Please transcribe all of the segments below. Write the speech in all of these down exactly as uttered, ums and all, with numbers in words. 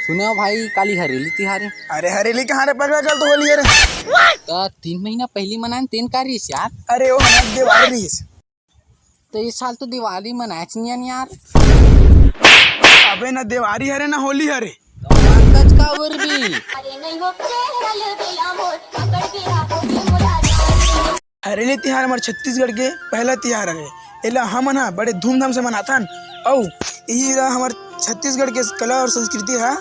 सुने हो भाई, काली हरेली तिहार हे। अरे हरेली कहाँ रे पगला, कल तो होली हे रे। त तीन महीना पहिली मनान तेन का रहिस यार? अरे वो हमर देवारी रहिस। त इस साल तो दिवाली मनाएच नइ आन यार। अबे ना देवारी हरे ना होली हरे। त मानतच का बर भी? हरेली तिहार हमर छत्तीसगढ़ के पहला तिहार हरे। एला हमन ह बड़े धूमधाम से मनाथन। अउ इही ला हमर छत्तीसगढ़ के कला और संस्कृति ह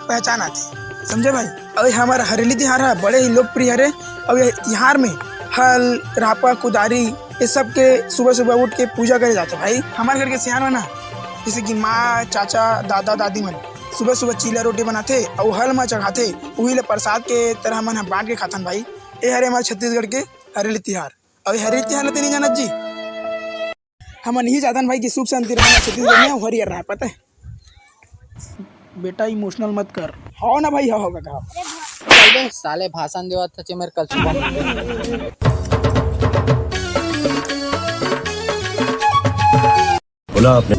पहचान आथे, समझे भाई? अउ ये हमर हरेली तिहार ह बड़े ही लोकप्रिय हरे। अउ ये तिहार में हल, रापा, कुदारी, ये सब के सुबह सुबह उठ के पूजा करे जाथे भाई। हमर घर के सियान मन ह, जैसे कि माँ, चाचा, दादा, दादी मन सुबह सुबह चीला रोटी बनाथे अउ हल म चघाथे, उही ला प्रसाद के तरह हमन ह बांट के खाथन भाई। ये हरे हमर छत्तीसगढ़ के हरेली तिहार। अउ ये हरेली तिहार ला ते नइ जानत जी? हमन इही चाहथन भाई कि सुख शांति रहे छत्तीसगढ़ में, अउ हरियर रहे, पता हे? बेटा इमोशनल मत कर। हो ना भाई, हो, हो काका। चल बे साले, भाषण देवत हे मेरे कल सुबह। बोला आपने।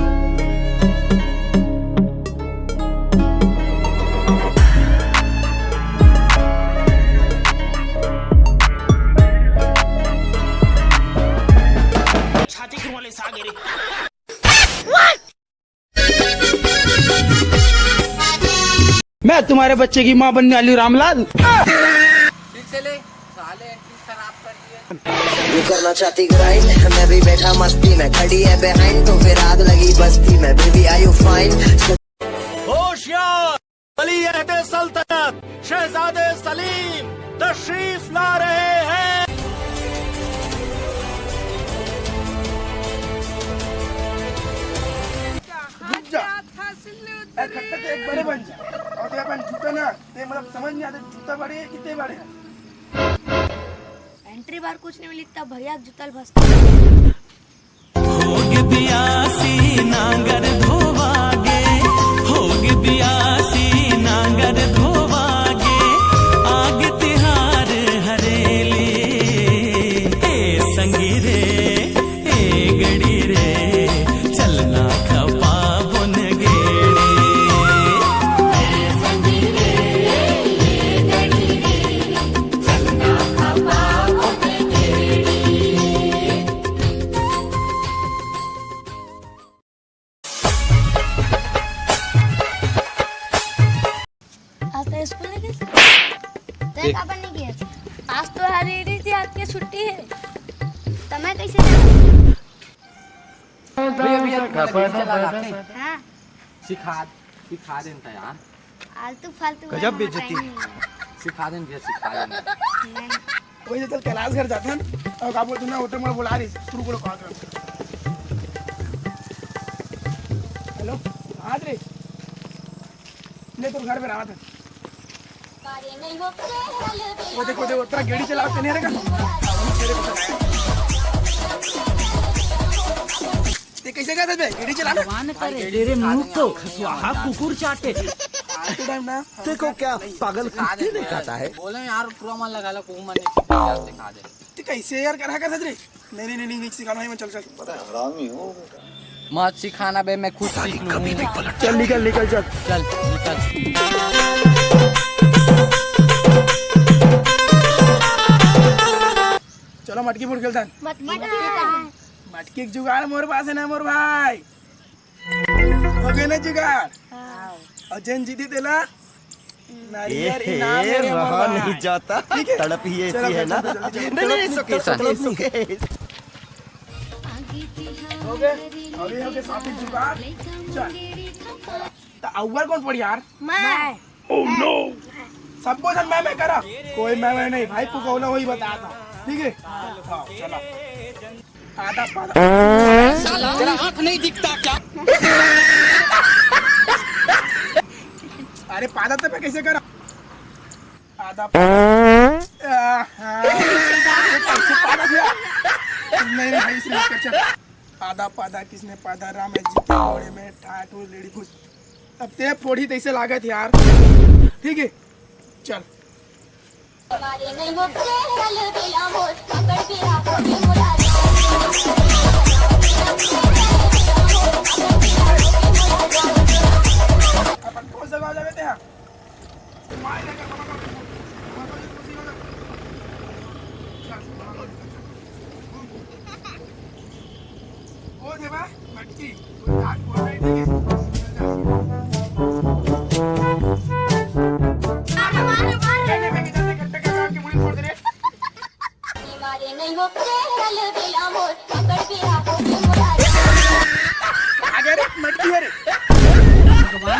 मैं तुम्हारे बच्चे की माँ बनने वाली हूँ, रामलाल। फिर से ले, साले एंट्री खराब कर दिए। ये करना चाहती ग्राइंड, मैं भी बैठा मस्ती में, खड़ी है बिहाइंड तो फिर आग लगी बस्ती में। Baby are you fine? होशियार, वली अहदे सल्तनत शहजादे सलीम तशरीफ ला रहे हैं। रुक जा। ए, खट्टा तो एक बड़े बन जा। अउ ते अपन जूता ना, ते मतलब समझ नइ आत हे, जूता बड़े हे कि ते बड़े हे? एंट्री बार कुछ नहीं मिलता भैया, जूता ल भसता। होगे बियासी नांगर धोवागे, होगे बियासी नांगर धोवागे, आगे तिहार हरेली। ए संगी रे, ए गड़ी रे, चलना खपा बोन गेड़ी। आज तो स्कूल नहीं गए? ते देख। काबर नहीं गए? आज तो हरेली तिहार के छुट्टी हे। तो मैं कैसे जाऊँ? भैया, भैया, तुम्हारा गाड़ी चला लाते हैं? हाँ। सिखा, सिखा देन त यार। आलतू फालतू गजब वाला बेइज्जती। बताएंगे। सिखा देन भैया, सिखा देन। नहीं। वही तो कल कैलाश घर जाथन, अउ का बोलथन ना, होटल में बुला रही, शुरू करो कॉल कर। हेलो, हाँ रे, ले तो घर पे रहा था। वो देखो, देखो, तेरा गेड़ी चला के नहीं रहेगा। ते कैसे कहता बे? गेड़ी चलाना? भगवान करे, तेरे मुंह को खसवाहा कुकुर चाटे। आते टाइम ना। देखो क्या पागल कुत्ते ने खाता है। बोले यार, पूरा मन लगा ला, कोई मन नहीं सिखा दे। ते कैसे यार करा करत रे? नहीं, नहीं, नहीं, नहीं, नहीं सिखाना है, मैं चल, चल। बड़ा हरामी हो बेटा। मत सिखाना बे, मैं खुद सीख लूंगा। चल, निकल, निकल, चल। चल, निकल। चलो, मटकी फुट खेलता है। मटकी कहाँ है? मटकी के जुगाड़ मोर पास है ना, मोर भाई। हो गए ना जुगाड़? हाँ। अउ जेन जीती तेला नारियल ए, इनाम है रे रहा मोर भाई। नहीं जाता। ठीक है? तड़प ही ऐसी चलो, है ना। चलो, चलो, चलो। नहीं, नहीं, it's okay, it's okay, it's okay। हो गए? अभी हो गए साथी जुगाड़। चल। तो अव्वल कौन पड़ी यार? मैं। Oh no! सबको जब मैं, मैं करा, कोई मैं, मैं नहीं भाई, पुकौला वही बताता, ठीक है? हाँ, चला। आधा पाधा। साला, तेरा आँख नहीं दिखता क्या? अरे पाधा तो मैं कैसे करा? आधा पाधा। आहा, ये कैसे पाधा भैया? नहीं, नहीं भाई, इसमें मत कर, चल। आधा पाधा किसने पाधा? राम जी के घोड़े में ठाठ हो लेडी घुस। अब ते फोड़ी तैसे लागत यार। ठीक है, चल। अपन कौन सा गाँव जावे थे यहाँ? ओ देवा, मटकी।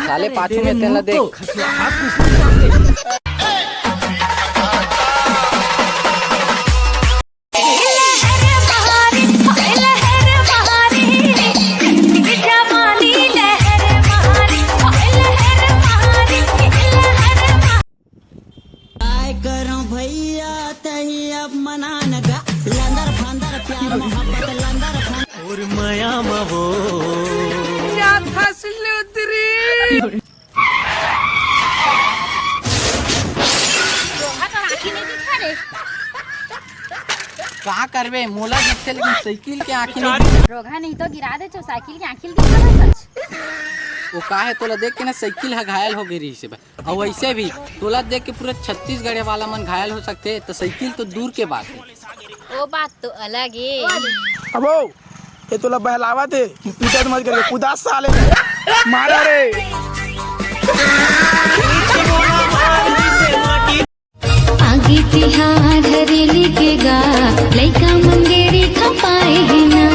साले पाछू में तेला देख। काय करो भैया, तही अब मनान गा, लंदर फंदर प्यार मोहब्बत लंदर फंदर। और मया मवो। रोहा तो आँखी नहीं दिखा रे। का करबे, मोला दिखथे लेकिन साइकिल के आँखी नहीं दिखथे। रोहा नहीं तो गिरा दे, जो साइकिल के आँखी दिखा दे सच। वो का है, तोला देख के ना साइकिल ह घायल हो गई रही से बा। अउ वैसे भी तोला देख के पूरा छत्तीसगढ़ वाला मन घायल हो सकथे, तो साइकिल तो दूर के बात है। वो बात तो अलग है। अबो, ये तोला बहलावत है, पीटत मत करके, कुदा साले, मारा रे। आगे तिहार हरेली के गा, लइका मन गेड़ी खपाए हे ना।